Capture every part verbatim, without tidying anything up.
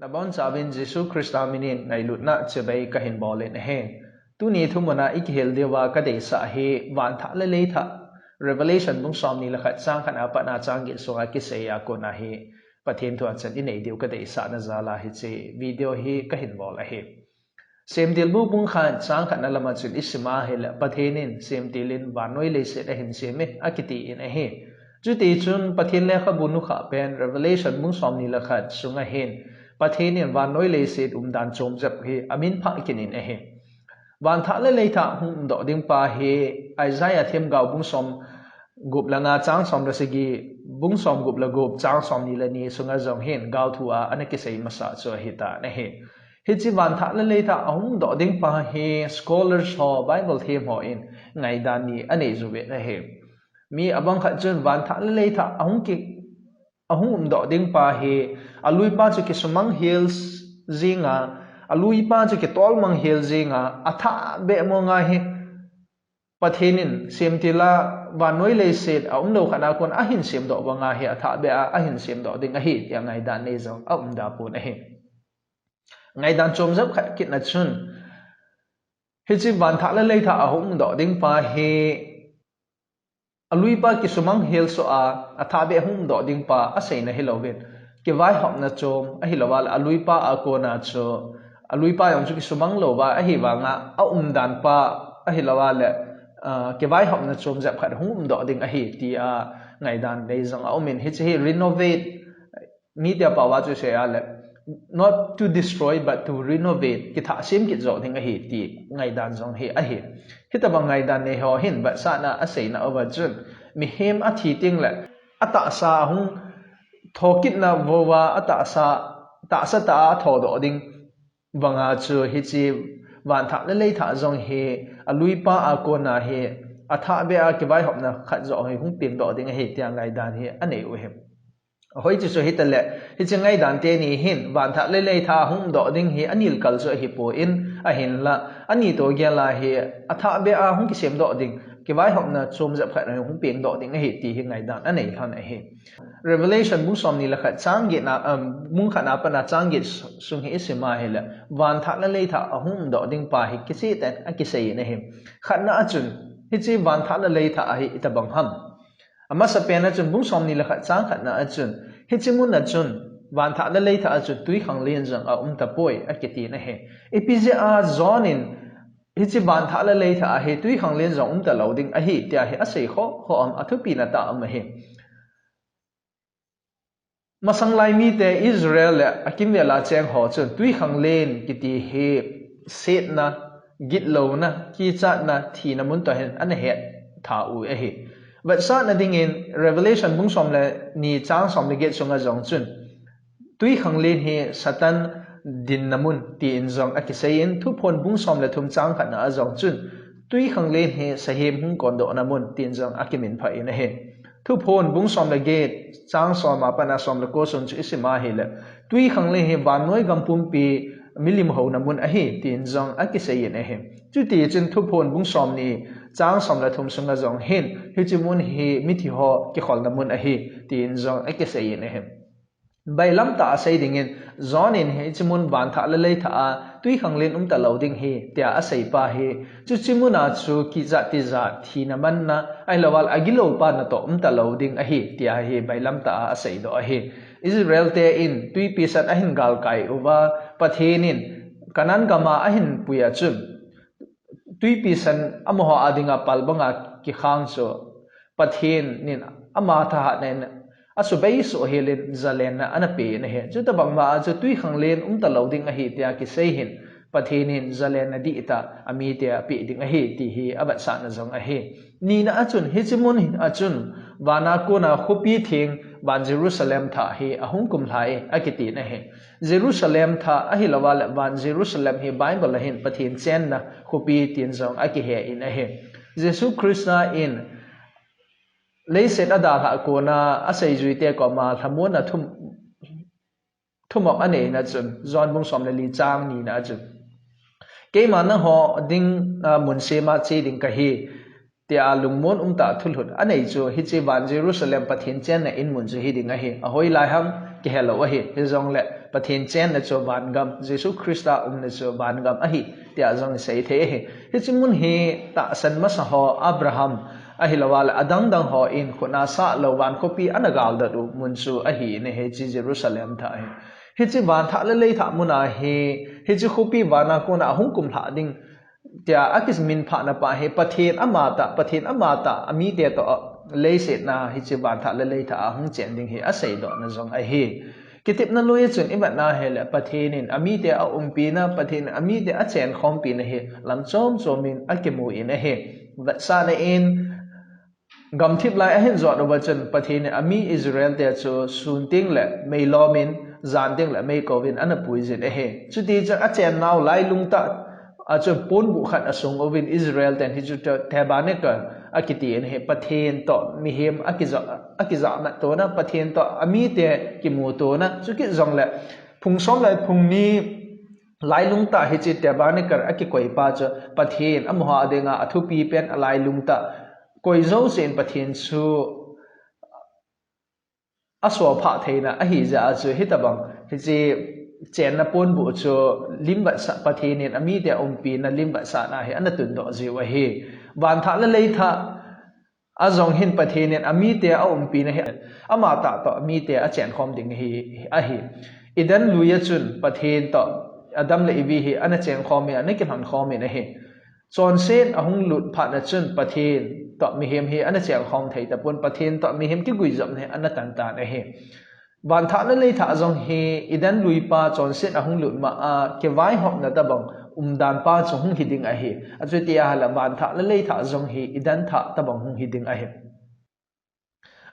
Tabang chauvin Jesu Christa minin ngailutna chibai kahin bolin ahi. Tuni thumuna ikihil diuva kadeisah hi vanthah le leithah, Revelation bung somni le khat chang khat a pat a chang get sunga kisei a kona hi Pathen thu a chan inei diu kadeisahna jal a hiche video hi kahin bol ahi. Semtilbu bung khat chang khatna lama chun isim a ahile Pathen in semtil in vannoi leiset ahin sem e akiti in ahi. Chutichun Pathen lekhabu nukhah pen Revelation bung somni le khat sunga hin Pathen in vannoi leiset umdan chom jep hi amin phah kit in ahi. Vanthah le leithah hung umdoh ding pa hi Isaiah themgao bung somgup le nga chang som le sagi, bung somgup le gup chang somni le ni sunga jong hin gaothu a ana kisei masa chu ahitan ahi. Hiche vanthah le leithah ahung umdoh ding pa hi scholars ho, Bible them hon ngaidan ni anei uvin ahi. Mi abang khat chun vanthah le leithah ahung ki, ahung umdoh ding pa hi alui pa chu kisumang hel jinga, alui pa chu kitolmang hel jinga, athah beh mong a hi Pathen in semtil a vannoi leiset aumlou khat a kon ahin semdoh banga hi athah beh a ahin semdoh ding ahi tia ngaidan nei jong aum da pon ahi. Ngaidan chom jep khat kitna chun, hiche vanthah le leithah ahung umdoh ding pa hi alui pa kisumang hel soh a, athah beh hung umdoh ding pa aseina hilouvin, kivaihopna chom ahilouva le alui pa a kona chu, alui pa jong chu kisumang louva ahivanga aumdan pa ahilou a le, ah, kivaihopna chom jep khat hung umdoh ding ahi tia ngaidan nei jong aumin, hiche hi renovate, mite pao a chu sei a le, not to destroy but to renovate, kithah sem kit joh ding ahi ti ngaidan jong hi ahi. Hitabang ngaidan nei ho hin vetsahna aseina uva chun, mihem athi teng le atahsa ahung thokitna vouva atahsa, tahsa tah a athodoh ding banga chu hiche vanthah le leithah jong hi alui pa a kona hi athah beh a kivaihopna khat joh hi hung pengdoh ding ahi tia ngaidan hi anei u ahi. Hoi chu chu hitale, hiche ngaidan teni hin vanthah le leithah hung umdoh ding hi anilkal chu ahipon, ahinla ani toh gel a hi athah beh a hung kisemdoh ding, kivaihopna chom jep khat hung pengdoh ding ahi ti hi ngaidan anei lhon ahi. Revelation bung somni le khat chang get na, um, bung khat na pat a chang get sung hi isim a ahile, vanthah le leithah ahung umdoh ding pa hi kicheh tah in akisei in ahi. Khatna a chun, hiche vanthah le leithah hi itabang ham? Amasapen a chun bung somni le khat chang khatna a chun, hiche mun a chun vanthah le leithah a chun twikhanglen jong aum tapoi akiti in ahi. Ipi jeh a John in hiche vanthah le leithah a hi twikhanglen jong um talou ding ahi tia hi asei khoh khoh ham, athupina tah um ahi. Masang lai mite Israel le akimvel a cheng ho chun twikhanglen kiti hi setna, gitlouna, kichatna, thina mun toh hin ana het tha u ahi. Vetsahna dingin Revelation bung som le ni chang som le get sunga jong chun, twikhanglen hi Satan dinna mun tin jong akisei in, Thuphon bung som le thum chang khatna a jong chun, twikhanglen hi sahem hung kondohna mun tin jong akiminphah in ahi. Thuphon bung som le get chang som a pat a som le ko sung chu isim a ahile, twikhanglen hi vannoi gam pumpi milim houna mun ahi tin jong akisei in ahi. Chutichun Thuphon bung somni chang som le thum sunga jong hin, hiche mun hi mithi ho kikholna mun ahi tin jong akisei in ahi. Bailam tah a sei dingin, John in hiche mun vanthah le leithah a twikhanglen um talou ding hi tia asei pa hi, chuche mun a chu kichat tijat, thina manna, ahilouleh agilou pa natoh um talou ding ahi tia hi bailam tah a asei doh ahi. Israel te in twipi san ahin galkai uva, Pathen in Canaan gam a ahin pui a chun, twipi san amaho a dinga pal banga kikhang chu Pathen in ama thahatna in asubei soh hel in zalenna ana pe in ahi. Chuti bang ma a chu twikhanglen um talou ding ahi tia kisei hin, Pathen in zalenna dihtah amite ape ding ahi ti hi avetsahna jong ahi. Nina a chun, hiche mun a chun, van a kona khopi theng, van Jerusalem thah hi ahung kumlhai akiti in ahi. Jerusalem thah ahilouleh van Jerusalem hi Bible a hin Pathen chenna khopi tin jong akihe in ahi. Jesu Christa in leiset a dalhah kona aseijuite koma lhamonna thum, thumop aneina chun, John bung som le li chang nina a chun, keima nangho ding, ah, mun sem a che ding kahi, tia lungmon umtah thulhut anei chu, hiche van Jerusalem Pathen chenna in mun chu hiding ahi. Ahoilai ham kihelou ahi. Hijongle Pathen chenna chu vangam, Jesu Christa umna chu vangam ahi, tia jong isei thei ahi. Hiche mun hi tahsan masa ho Abraham, ahilouleh adang dang hon khut a sah lou van khopi ana galdoh u mun chu ahi in ahi, hiche Jerusalem thah hi. Hiche van thah le lei thah mun ahi, hiche khopi van a kona hung kumlha ding, tia akimin phah na pa hi Pathen amatah, Pathen amatah, amite toh leiset a hiche van thah le lei thah a hung chen ding hi aseidoh na jong ahi. Kitepna lui a chun ivet na hileh Pathen in amite aumpi na, Pathen in amite achenkhompi na hi lam chom chom in akimu in ahi. Vetsahna in gamthip lai ahin jot uva chun Pathen in ami Israel te chu sun teng le meilom in, jan teng le meikon ana puijin ahi. Chuti chun achen nau lailung tah a chun ponbuh khat asung uvin Israel ten hichu tabernacle akiti in ahi. Pathen toh mihem akija, akija mat tona, Pathen toh amite kimu tona, chukit jongle phung som le phung ni lailung tah hiche tabernacle akikoi pa chu Pathen amaho dinga athupi pen alailung tah koi jousen Pathen chu asuhphah theina ahi jeh a chu hitabang hiche chenna ponbuh chu lim vetsah, Pathen in amite aumpi na lim vetsahna hi ana tundoh jiu ahi. Van thah le lei thah a jong hin Pathen in amite aumpi na hi amatah toh amite achenkhom ding hi ahi. Eden lui a chun Pathen toh Adam le Evi hi ana chenkhom in, ana kilhonkhom in ahi. Chonset ahung lut phat na chun Pathen toh mihem hi ana chenkhom thei tapon, Pathen toh mihem kiguijopna hi ana tan tan ahi. Van thah le lei thah jong hi Eden lui pa chonset ahung lut ma a kivaihopna tabang umdan pa chu hung hi ding ahi. Achuti ahileh van thah le lei thah jong hi Eden thah tabang hung hi ding ahi.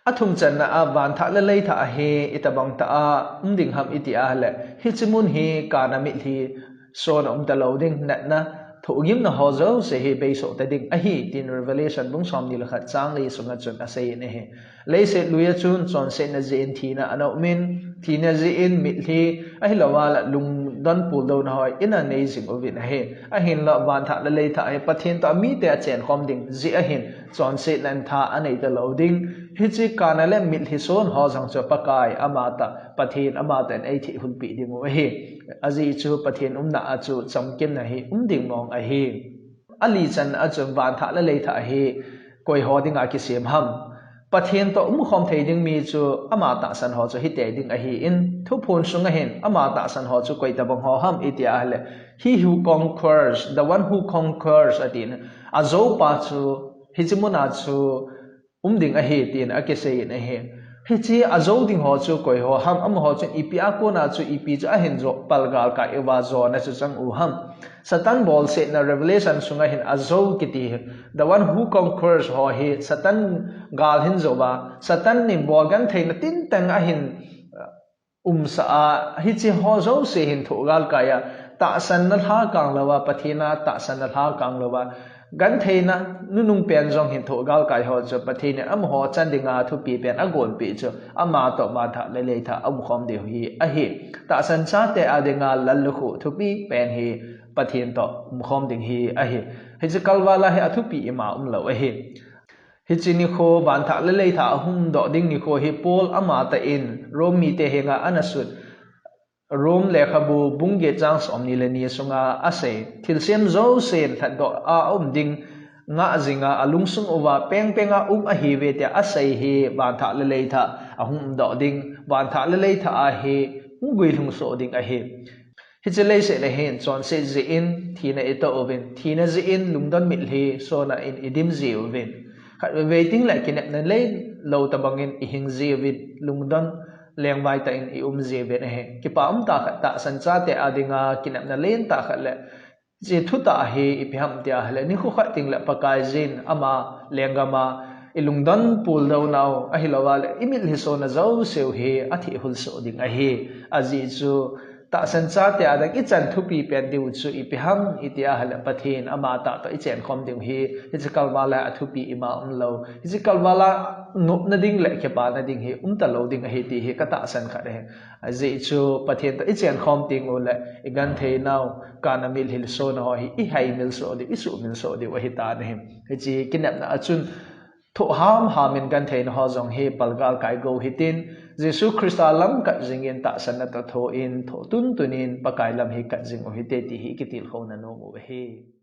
Athum channa a van thah le lei thah hi itabang tah a um ding ham iti ahileh, hiche mun hi kana mitlhi son a um talou ding, natna, thohgimna ho jouse hi beisoh ta ding ahi, tin Revelation bung som ni le khat chang li sunga chun asei in ahi. Leiset lui a chun chonsetna jeh in thina ana um in, thina jeh in mitlhi, ahilouleh lungdon puldouna ho ana nei jing uvin ahi. Ahinlah van thah le lei thah hi Pathen toh amite achenkhom ding jeh ahin, chonsetna in tha anei talou ding. Hiche kana le mitlhi son ho jong chu Pakai amatah, Pathen amatah in eithehhulpeh ding u ahi. Ajeh chu Pathen umna a chu chamkimna hi um ding mong ahi. Ali channa a chun van thah le lei thah hi koi ho dinga kisem ham? Pathen toh umkhom thei ding mi chu ama tahsan ho chu hitei ding ahi in, Thuphon sunga hin ama tahsan ho chu koi tabang ho ham iti ahileh, "He who conquers, the one who conquers," atin, ajou pa chu hiche mun a chu um ding ahi, tin akisei in ahi. Hiche ajou ding ho chu koi ho ham, amaho chun ipi a kona chu ipi chu ahin jou, pal galkai uva jouna chu chang u ham? Satan bolsetna Revelation sunga hin ajou kiti hi, the one who conquers ho hi Satan gal hin jou a, Satan in bol gentheina tintang ahin umsa a, hiche ho jouse hin thoh galkai a, tahsanna lha kang louva, Pathen a tahsanna lha kang louva, gentheina nunung pen jong hin thoh galkai ho chu Pathen in amaho chan dinga thupi pen agonpeh chu, ama toh van thah le lei thah a umkhom diu hi ahi. Tahsan chate a dinga lallukhuh thupi pen hi Pathen toh umkhom ding hi ahi. Hiche kalval a hi athupi ima umlou ahi. Hiche nikho van thah le lei thah ahung doh ding nikho hi Paul amatah in Rome mite henga ana sut. Rome lekhabu bung get chang som ni le ni sunga asei. Thilsem jousen lhatdoh a aum ding, ngah jinga alungsung uva pengpeng a um ahiuve tia asei hi van thah le lei thah ahung doh ding, van thah le lei thah a hi hung guilhung soh ding ahi. Hiche leiset a hin chonset jeh in thina itoh uvin, thina jeh in lungdon mitlhi sona in idim jiuvin, khatvei teng le kinepna lelou tabang in ihing jiuvin, lungdon lengvai tah in ium jiuvin ahi. Kipa umtah khat, tahsan chate a dinga kinepna lentah khat le hiche thutah hi ipi ham tia ahileh, nikho khat teng le Pakaiyin ama lenggam a ilungdon puldounau ahilouva le imitlhi sona jouseu hi athehhul soh ding ahi. Ajeh chu tahsan chate a ding ichan thupi pen diu chu ipi ham iti ahileh, Pathen amatah toh ichenkhom diu hi, hiche kalval a athupi ima umlou. Hiche kalval a nopna ding le kipana ding hi umtalou ding ahi ti hi katahsan khat ahi. Ajeh chu Pathen toh ichenkhom teng uleh igentheinau, kana mitlhi sona ho hi ihaimil soh diu, isuhmil soh diu ahitan ahi. Hiche kinepna a chun Thoh hamham in gentheina ho jong hi palgal kai go hitin, Jesu Christa lam kat jingin tahsan na ta thoh in, thoh tuntun in Pakai lam hi kat jing u hite ti hi kitilkhouna nom u ahi.